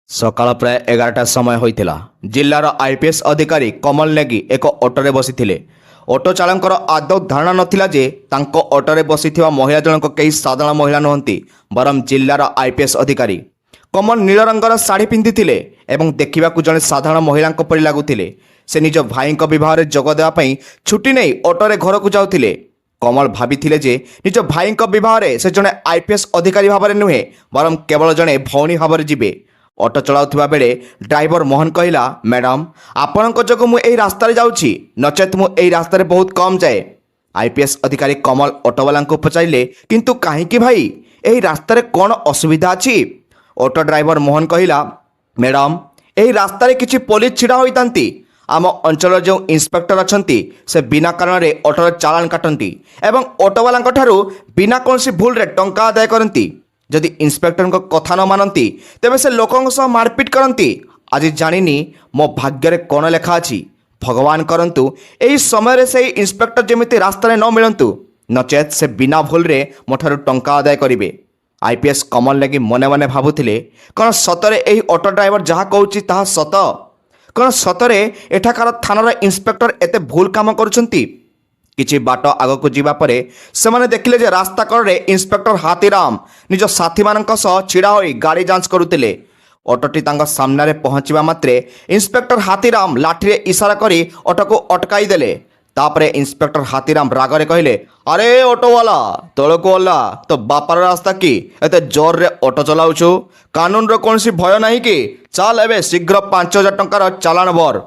ସକାଳ ପ୍ରାୟ 11ଟା ସମୟ ହୋଇଥିଲା। ଜିଲ୍ଲାର ଆଇପିଏସ୍ ଅଧିକାରୀ କମଲ ନେଗି ଏକ ଅଟୋରେ ବସିଥିଲେ। ଅଟୋ ଚାଳକଙ୍କର ଆଦୌ ଧାରଣା ନଥିଲା ଯେ ତାଙ୍କ ଅଟୋରେ ବସିଥିବା ମହିଳା ଜଣକ କେହି ସାଧାରଣ ମହିଳା ନୁହନ୍ତି, ବରଂ ଜିଲ୍ଲାର ଆଇପିଏସ୍ ଅଧିକାରୀ। କମଲ ନୀଳ ରଙ୍ଗର ଶାଢ଼ୀ ପିନ୍ଧିଥିଲେ ଏବଂ ଦେଖିବାକୁ ଜଣେ ସାଧାରଣ ମହିଳାଙ୍କ ପରି ଲାଗୁଥିଲେ। ସେ ନିଜ ଭାଇଙ୍କ ବିବାହରେ ଯୋଗ ଦେବା ପାଇଁ ଛୁଟି ନେଇ ଅଟୋରେ ଘରକୁ ଯାଉଥିଲେ। କମଲ ଭାବିଥିଲେ ଯେ ନିଜ ଭାଇଙ୍କ ବିବାହରେ ସେ ଜଣେ ଆଇପିଏସ୍ ଅଧିକାରୀ ଭାବରେ ନୁହେଁ, ବରଂ କେବଳ ଜଣେ ଭଉଣୀ ଭାବରେ ଯିବେ। ଅଟୋ ଚଳାଉଥିବା ବେଳେ ଡ୍ରାଇଭର ମୋହନ କହିଲା, "ମ୍ୟାଡ଼ାମ, ଆପଣଙ୍କ ଯୋଗୁଁ ମୁଁ ଏହି ରାସ୍ତାରେ ଯାଉଛି, ନଚେତ୍ ମୁଁ ଏହି ରାସ୍ତାରେ ବହୁତ କମ୍ ଯାଏ।" ଆଇପିଏସ୍ ଅଧିକାରୀ କମଲ ଅଟୋବାଲାଙ୍କୁ ପଚାରିଲେ, "କିନ୍ତୁ କାହିଁକି ଭାଇ? ଏହି ରାସ୍ତାରେ କ'ଣ ଅସୁବିଧା ଅଛି?" ଅଟୋ ଡ୍ରାଇଭର ମୋହନ କହିଲା, "ମ୍ୟାଡ଼ାମ, ଏହି ରାସ୍ତାରେ କିଛି ପୋଲିସ ଛିଡ଼ା ହୋଇଥାନ୍ତି। ଆମ ଅଞ୍ଚଳର ଯେଉଁ ଇନ୍ସପେକ୍ଟର ଅଛନ୍ତି, ସେ ବିନା କାରଣରେ ଅଟୋର ଚାଲାଣ କାଟନ୍ତି ଏବଂ ଅଟୋବାଲାଙ୍କ ଠାରୁ ବିନା କୌଣସି ଭୁଲରେ ଟଙ୍କା ଆଦାୟ କରନ୍ତି। ଯଦି ଇନ୍ସପେକ୍ଟରଙ୍କ କଥା ନ ମାନନ୍ତି, ତେବେ ସେ ଲୋକଙ୍କ ସହ ମାରପିଟ କରନ୍ତି। ଆଜି ଜାଣିନି ମୋ ଭାଗ୍ୟରେ କ'ଣ ଲେଖା ଅଛି। ଭଗବାନ କରନ୍ତୁ ଏହି ସମୟରେ ସେହି ଇନ୍ସପେକ୍ଟର ଯେମିତି ରାସ୍ତାରେ ନ ମିଳନ୍ତୁ, ନଚେତ୍ ସେ ବିନା ଭୁଲରେ ମୋ ଠାରୁ ଟଙ୍କା ଆଦାୟ କରିବେ।" ଆଇପିଏସ୍ କମଲ ନେଗି ମନେ ମନେ ଭାବୁଥିଲେ, କ'ଣ ସତରେ ଏହି ଅଟୋ ଡ୍ରାଇଭର ଯାହା କହୁଛି ତାହା ସତ? କ'ଣ ସତରେ ଏଠାକାର ଥାନାର ଇନ୍ସପେକ୍ଟର ଏତେ ଭୁଲ କାମ କରୁଛନ୍ତି? କିଛି ବାଟ ଆଗକୁ ଯିବା ପରେ ସେମାନେ ଦେଖିଲେ ଯେ ରାସ୍ତା କଡ଼ରେ ଇନ୍ସପେକ୍ଟର ହାତୀରାମ ନିଜ ସାଥୀମାନଙ୍କ ସହ ଛିଡ଼ା ହୋଇ ଗାଡ଼ି ଯାଞ୍ଚ କରୁଥିଲେ। ଅଟୋଟି ତାଙ୍କ ସାମ୍ନାରେ ପହଞ୍ଚିବା ମାତ୍ରେ ଇନ୍ସପେକ୍ଟର ହାତୀରାମ ଲାଠିରେ ଇଶାରା କରି ଅଟୋକୁ ଅଟକାଇ ଦେଲେ। ତାପରେ ଇନ୍ସପେକ୍ଟର ହାତୀରାମ ରାଗରେ କହିଲେ, "ଆରେ ଅଟୋବାଲା, ତଳକୁ ଓହ୍ଲା। ତୋ ବାପାର ରାସ୍ତା କି ଏତେ ଜୋରରେ ଅଟୋ ଚଲାଉଛୁ? କାନୁନର କୌଣସି ଭୟ ନାହିଁ କି? ଚାଲ, ଏବେ ଶୀଘ୍ର 5000 ଟଙ୍କାର ଚାଲାଣ ଭର।"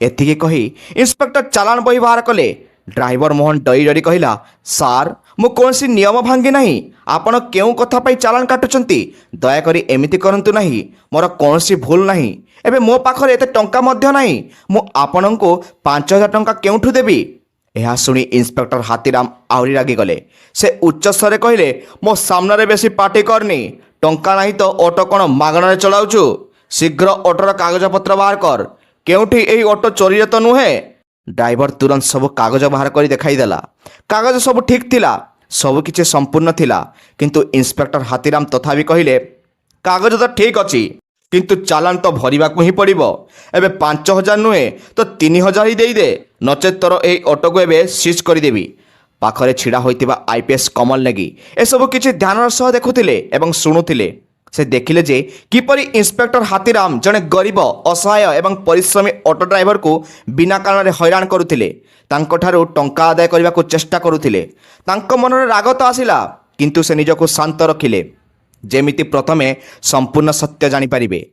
ଏତିକି କହି ଇନ୍ସପେକ୍ଟର ଚାଲାଣ ବହି ବାହାର କଲେ। ଡ୍ରାଇଭର ମୋହନ ଡରି ଡରି କହିଲା, "ସାର୍, ମୁଁ କୌଣସି ନିୟମ ଭାଙ୍ଗି ନାହିଁ। ଆପଣ କେଉଁ କଥା ପାଇଁ ଚାଲାଣ କାଟୁଛନ୍ତି? ଦୟାକରି ଏମିତି କରନ୍ତୁ ନାହିଁ। ମୋର କୌଣସି ଭୁଲ ନାହିଁ। ଏବେ ମୋ ପାଖରେ ଏତେ ଟଙ୍କା ମଧ୍ୟ ନାହିଁ। ମୁଁ ଆପଣଙ୍କୁ 5000 ଟଙ୍କା କେଉଁଠୁ ଦେବି?" ଏହା ଶୁଣି ଇନ୍ସପେକ୍ଟର ହାତୀରାମ ଆହୁରି ରାଗିଗଲେ। ସେ ଉଚ୍ଚ ସ୍ୱରରେ କହିଲେ, "ମୋ ସାମ୍ନାରେ ବେଶୀ ପାଟି କରନି। ଟଙ୍କା ନାହିଁ ତ ଅଟୋ କ'ଣ ମାଗଣାରେ ଚଳାଉଛୁ? ଶୀଘ୍ର ଅଟୋର କାଗଜପତ୍ର ବାହାର କର। କେଉଁଠି ଏହି ଅଟୋ ଚୋରିରେ ତ ନୁହେଁ?" ଡ୍ରାଇଭର ତୁରନ୍ତ ସବୁ କାଗଜ ବାହାର କରି ଦେଖାଇଦେଲା। କାଗଜ ସବୁ ଠିକ୍ ଥିଲା, ସବୁ କିଛି ସମ୍ପୂର୍ଣ୍ଣ ଥିଲା। କିନ୍ତୁ ଇନ୍ସପେକ୍ଟର ହାତୀରାମ ତଥାପି କହିଲେ, "କାଗଜ ତ ଠିକ୍ ଅଛି, କିନ୍ତୁ ଚାଲାଣ ତ ଭରିବାକୁ ହିଁ ପଡ଼ିବ। ଏବେ 5000 ନୁହେଁ ତ 3000 ହିଁ ଦେଇଦେ, ନଚେତ୍ ତୋର ଏହି ଅଟୋକୁ ଏବେ ସିଜ୍ କରିଦେବି।" ପାଖରେ ଛିଡ଼ା ହୋଇଥିବା ଆଇପିଏସ୍ କମଲ ନେଗି ଏସବୁ କିଛି ଧ୍ୟାନର ସହ ଦେଖୁଥିଲେ ଏବଂ ଶୁଣୁଥିଲେ। ସେ ଦେଖିଲେ ଯେ କିପରି ଇନ୍ସପେକ୍ଟର ହାତୀରାମ ଜଣେ ଗରିବ, ଅସହାୟ ଏବଂ ପରିଶ୍ରମୀ ଅଟୋ ଡ୍ରାଇଭରକୁ ବିନା କାରଣରେ ହଇରାଣ କରୁଥିଲେ, ତାଙ୍କଠାରୁ ଟଙ୍କା ଆଦାୟ କରିବାକୁ ଚେଷ୍ଟା କରୁଥିଲେ। ତାଙ୍କ ମନରେ ରାଗ ତ ଆସିଲା, କିନ୍ତୁ ସେ ନିଜକୁ ଶାନ୍ତ ରଖିଲେ, ଯେମିତି ପ୍ରଥମେ ସମ୍ପୂର୍ଣ୍ଣ ସତ୍ୟ ଜାଣିପାରିବେ।